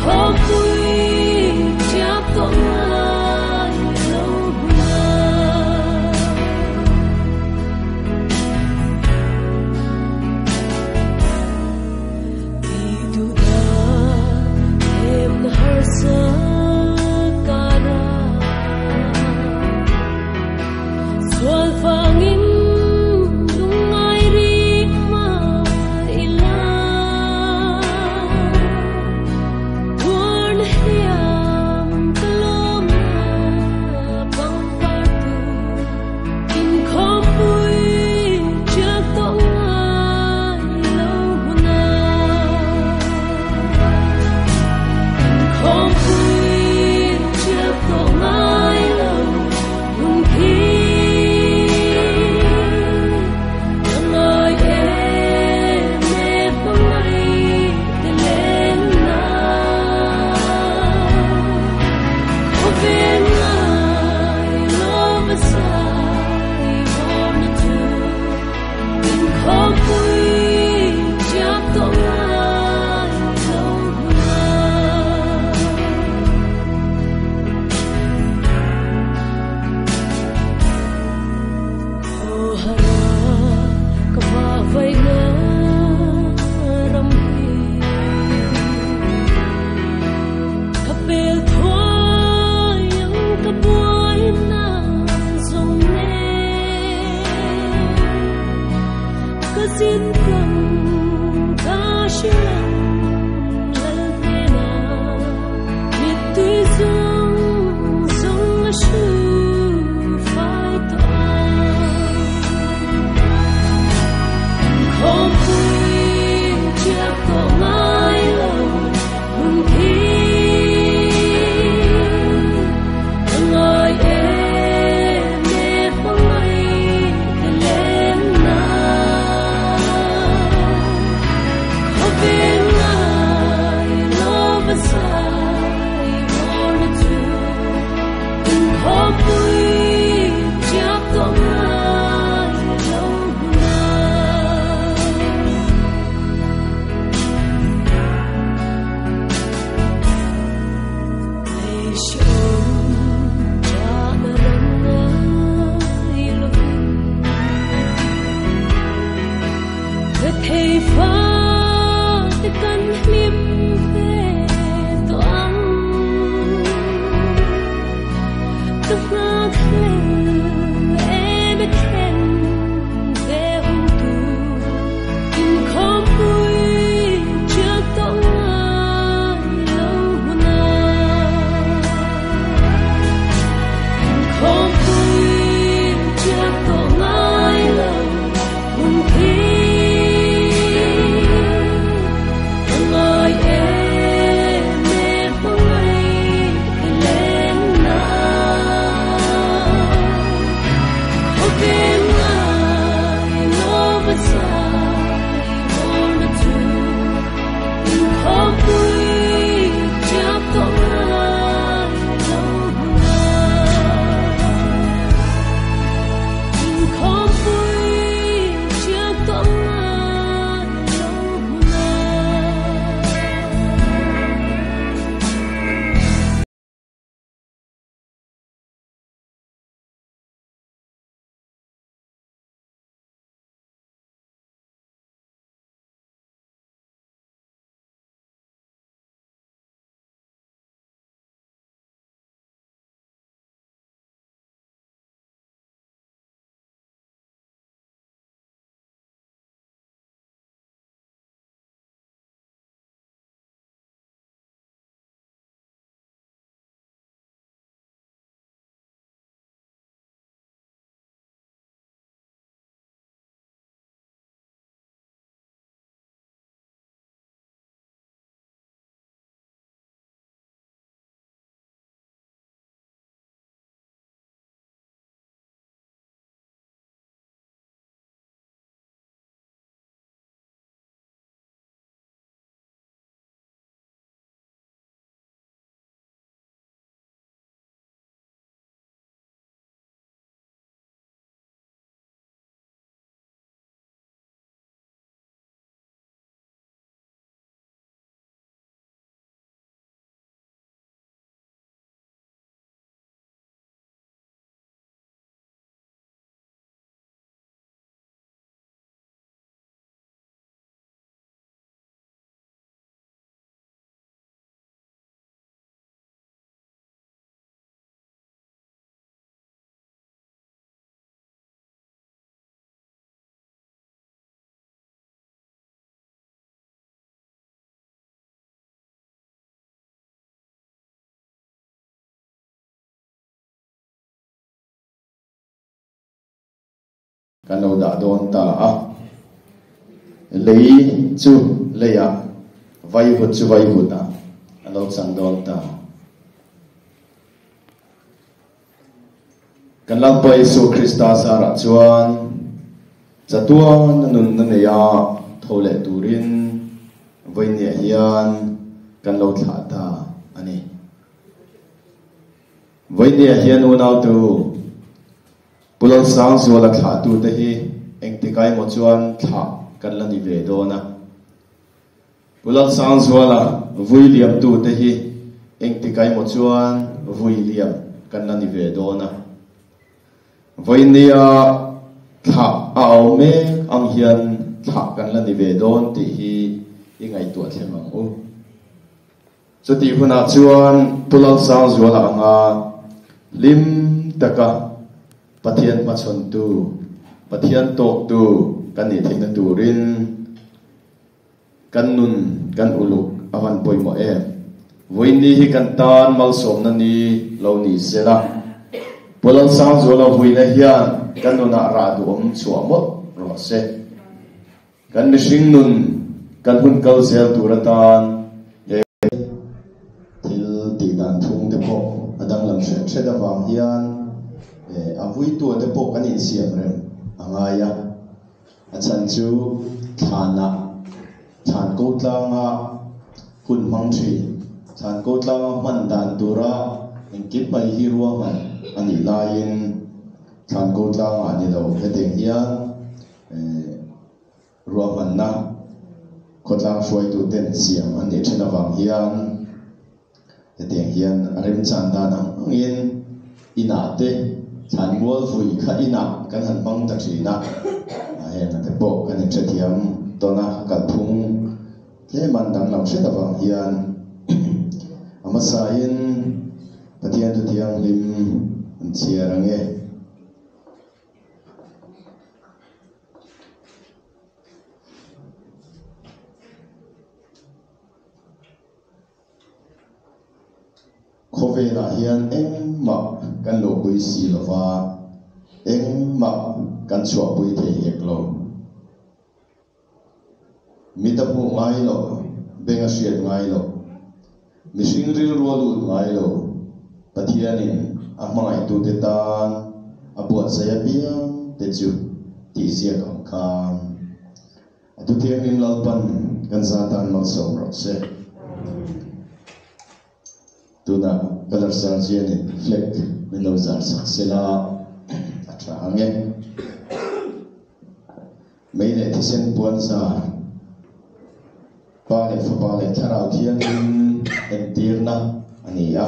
Khawpui ṭiak tawh ngai lo hunah. Tih duh dan hlemna harsa karah sual vangin lungngai rih mah ila. Tuarna Kan lo dah dawn ta a. Lei chu leiah, vaivut chu vaivutah a lo chang dawn ta. Kan Lalpa Isua Krista zarah chuan chatuan a nunna neia tho leh turin vawinia hian kan lo thlah ta a ni. Vawinia hian unautu Pu Lalsangzuala thlahtute hi engtikai emaw chuan thlah kan la ni ve dawn a. Pu Lalsangzuala vui liamtute hi engtikai emaw chuan vui liam kan la ni ve dawn a. Vawinia thlah a au mek ang hian thlah kan la ni ve dawn tih hi i ngaihtuah thleng ang u. Chutih hunah chuan Pu Lalsangzuala anga hlim taka Pathian hmachhawntu, Pathian tawktu kan nih theihna turin kan nun kan uluk a van pawimawh em? Vawiinni hi kan tan malsawmna ni lo ni sela, Pu Lalsangzuala vuina hian kan nunah rah duhawm chhuah mawlh rawh se. Kan mihring nun kan hun kal zel tur atan he thil tih dan thung te pawh a danglam hret hret avang hian a vuitua te pawh kan insiam rem a ngai a. A chhan chu thlanah thlan ko tlanga hun hmang thin, thlan ko tlanga hman dan tura engkim mai hi ruahman a nih laiin thlan ko tlangah ni lo hetiang hian Ruahmanna khawtlang hruaituten siam an nih then avang hian hetiang hian a remchan dan ang angin inah te thlan mual vui kha inah kan han hmang ta thin a, heng te pawh kan inhrethiam tawn a, kalphung tlem an danglam hret avang hian a hmasain Pathian thu thianghlim an chhiar ang e. Khawvelah hian engmah kan luhpui si lo va, engmah kan chhuahpui thei hek lo. Mit a hmuh ngai lo, beng a hriat ngai lo, mihring rilru a lut ngai lo, Pathianin a hmangaihtute tan a buatsaih apiang te chu tih ziak ang khan a Thuthianghlim Lalpan kan za tan malsawm rawh se. Tunah Colour Sergeant-in flag min lo zar sak sela a tha ang e. Mei leh thisen puan zar, Pa leh Fapa leh Thlarau Thianghlim entirna a ni a.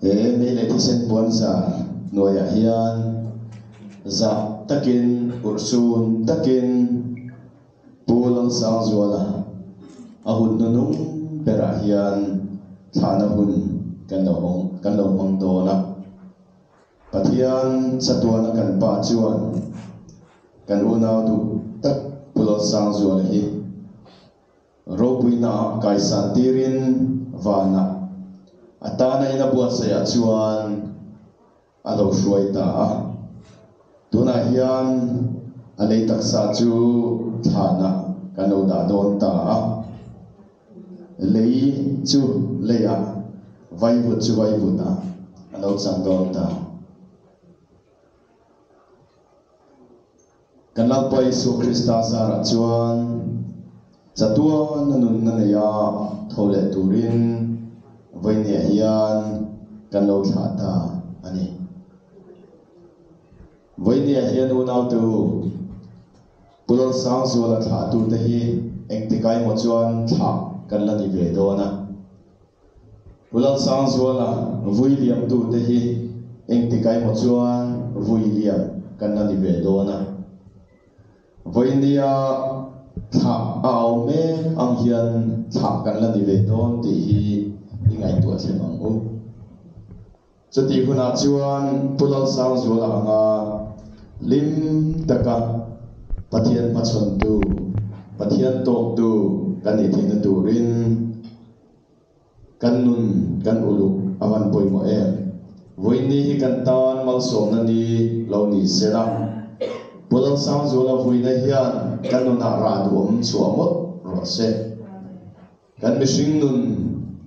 He mei leh thisen puan zar hnuaiah hian zah takin, urhsun takin Pu Lalsangzuala a hun hnunung berah hian thlahna hun kan lo hawng kan lo hmang dawn a. Pathian chatuana kan Pa chuan kan unau duh tak Pu Lalsangzuala hi ropuinaah kaisan tirin vanah a tana in a buatsaihah chuan a lo hruai ta a. Tunah hian a lei taksa chu thlanah kan lo dah dawn ta a. Lei chu leiah, vaivut chu vaivutah a lo chang dawn ta. Kan Lalpa Isua Krista zarah chuan chatuan a nunna neia tho leh turin vawinia hian kan lo thlah ta a ni. Vawinia hian unautu Pu Lalsangzuala thlahtute hi engtikai emaw chuan thlah kan la ni ve dawn a. Pu Lalsangzuala vui liamtute hi engtikai emaw chuan vui liam kan la ni ve dawn a. Vawinia thlah a au mek ang hian thlah kan la ni ve dawn tih hi i ngaihtuah thleng ang u. Chutih hunah chuan Pu Lalsangzuala anga hlim taka Pathian hmachhawntu, Pathian tawktu kan nih theihna turin kan nun kan uluk a van pawimawh em? Vawiinni hi kan tan malsawmna ni lo ni sela. Pu Lalsangzuala vuina hian kan nunah rah duhawm chhuah mawlh rawh se. Kan mihring nun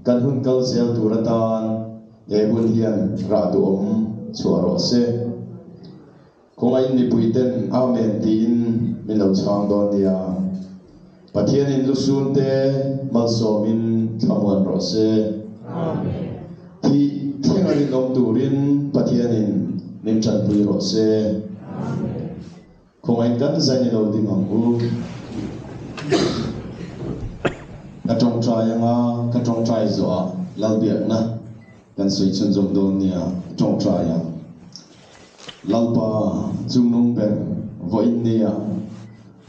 kan hun kal zel tur atan he hun hian rah duhawm chhuah rawh se. Kawngaiin mipui ten Amen tiin min lo chhang dawn nia. Pathianin lusun te malsawmin thlamuan rawh se. Thih thleng a rinawm turin Pathianin min tanpui rawh se. Kawngaiin kan zain i lo ding ang u. Ka tawngtai anga ka tawngtai zawhah Lalbiakna kan sawi chhunzawm dawn nia. Ka tawngtai ang. Lalpa chungnung ber vawiin nia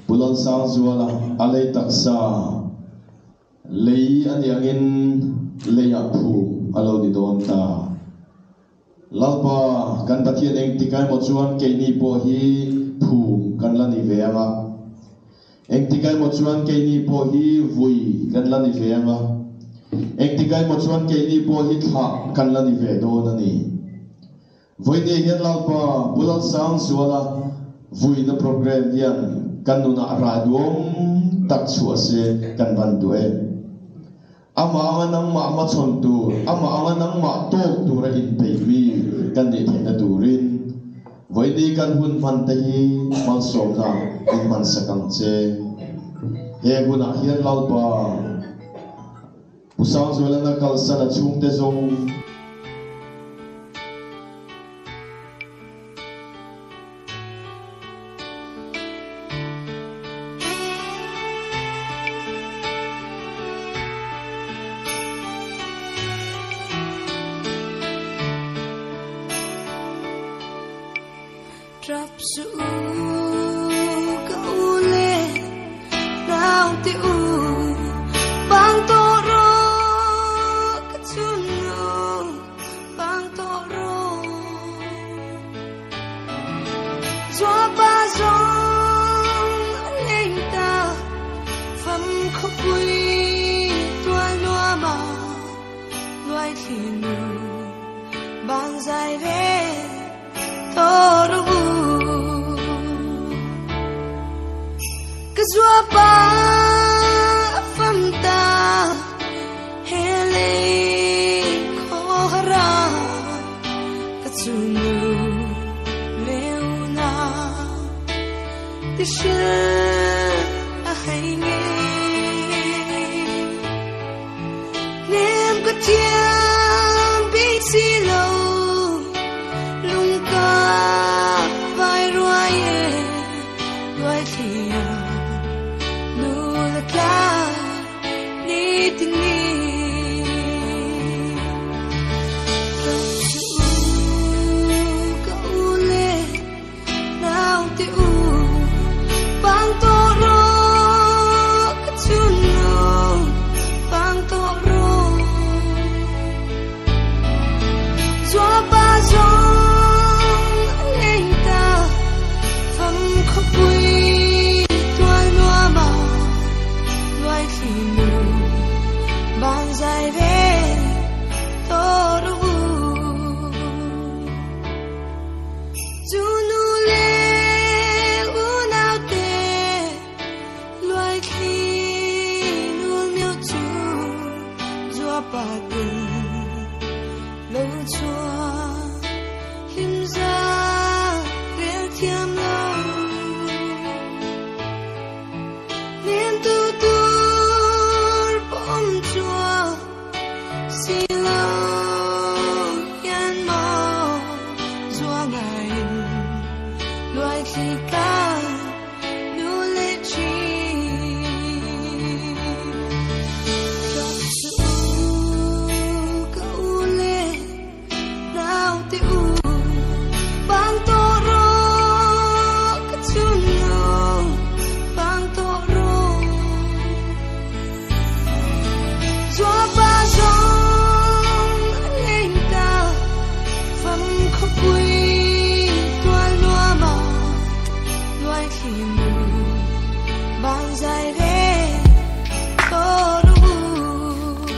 Pu Lalsangzuala a lei taksa lei a nih angin leiah phum a lo ni dawn ta. Lalpa kan Pathian engtik emaw chuan keini pawh hi phum kan la ni ve ang a, engtik emaw chuan keini pawh hi vui kan la ni ve ang a, engtik emaw chuan keini pawh hi thlah kan la ni ve dawn a ni. Vawinia hian Lalpa Pu Lalsangzuala vuina programme hian kan nunah rah duam tak chhuah se kan van duh e. Amah anga nangmah hmachhawn tur, amah anga nangmah tawk tura inpeih mi kan nih theihna turin vawiini kan hun hman te hi malsawmna in hmansak ang che. He hunah hian Lalpa Pu Sangzuala'n a kalsan a chhungte zawng. Trap suh u ka u le naute u bang tawh rawh ka chhunnu bang tawh rawh Zuapa zawng a leng ta fam khawpui tual nuama luaithli nu bang zai ve Ka zuapa a fam ta he lei khawhara ka chunu leuna ti hril a hei nge Nem ka thiam bik si lo lung ka vai ruai e luai thlia nu la tla ni tin ni Ka u le naute u bang tawh rawh ka chhunnu bang tawh rawh Zuapa zawng a leng ta fam khawpui tual nuama luaithli nu bang zai ve tawh rawh u Zu nu le u naute luaithli nul miau chu zuapa tel lo chhuah hlim za rel thiam lo Nem tu tur pawm chhuah si lo.